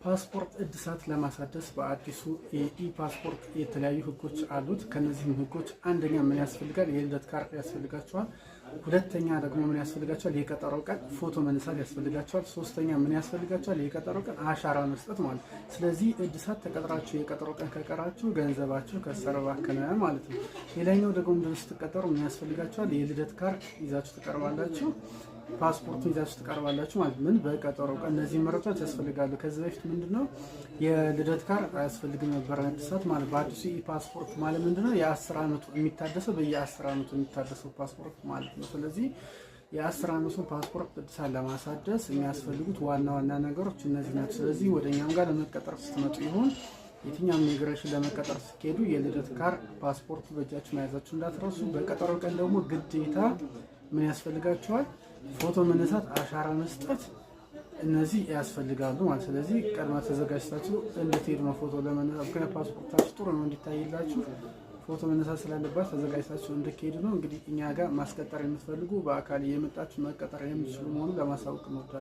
ፓስፖርት እድሳት ለማሳደስ በአዲሱ የ e-passport የተለያዩ ህጎች አሉት። ከነዚህም ህጎች አንደኛ ምን ያስፈልጋል? የልደት ካርድ ያስፈልጋችኋል። ሁለተኛ ደግሞ ምን ያስፈልጋችኋል? የቀጠሮ ቀን ፎቶ መነሳት ያስፈልጋችኋል። ሶስተኛ ምን ያስፈልጋችኋል? የቀጠሮ ቀን አሻራ መስጠት ማለት። ስለዚህ እድሳት ተቀጥራችሁ የቀጠሮ ቀን ከቀራችሁ ገንዘባችሁ ከሰረ፣ ባከነ ማለት ነው። ሌላኛው ደግሞ ምንድን ስትቀጠሩ ምን ያስፈልጋችኋል? የልደት ካርድ ይዛችሁ ትቀርባላችሁ። ፓስፖርቱን ይዛችሁ ትቀርባላችሁ ማለት ምን በቀጠሮ ቀን እነዚህ መረጃዎች ያስፈልጋሉ። ከዚህ በፊት ምንድነው የልደት ካርድ አያስፈልግም ነበር እድሳት ማለት። በአዲሱ e-passport ማለት ምንድነው የ10 ዓመቱ የሚታደሰው፣ በየ10 ዓመቱ የሚታደሰው ፓስፖርት ማለት ነው። ስለዚህ የ10 ዓመቱን ፓስፖርት እድሳት ለማሳደስ የሚያስፈልጉት ዋና ዋና ነገሮች እነዚህ ናቸው። ስለዚህ ወደ እኛም ጋር ለመቀጠር ስትመጡ ይሁን የትኛውም ኢሚግሬሽን ለመቀጠር ስትሄዱ የልደት ካርድ፣ ፓስፖርቱ በእጃችሁ መያዛችሁ እንዳትረሱ። በቀጠሮ ቀን ደግሞ ግዴታ ምን ያስፈልጋችኋል? ፎቶ መነሳት፣ አሻራ መስጠት፣ እነዚህ ያስፈልጋሉ ማለት። ስለዚህ ቀድማ ተዘጋጅታችሁ እንድትሄዱ ነው ፎቶ ለመነሳት። ምክንያት ፓስፖርታችሁ ጥሩ ነው እንዲታይላችሁ ፎቶ መነሳት ስላለባት ተዘጋጅታችሁ እንድትሄዱ ነው። እንግዲህ እኛ ጋር ማስቀጠር የምትፈልጉ በአካል የመጣችሁ መቀጠር የምትችሉ መሆኑን ለማሳወቅ እንወዳለን።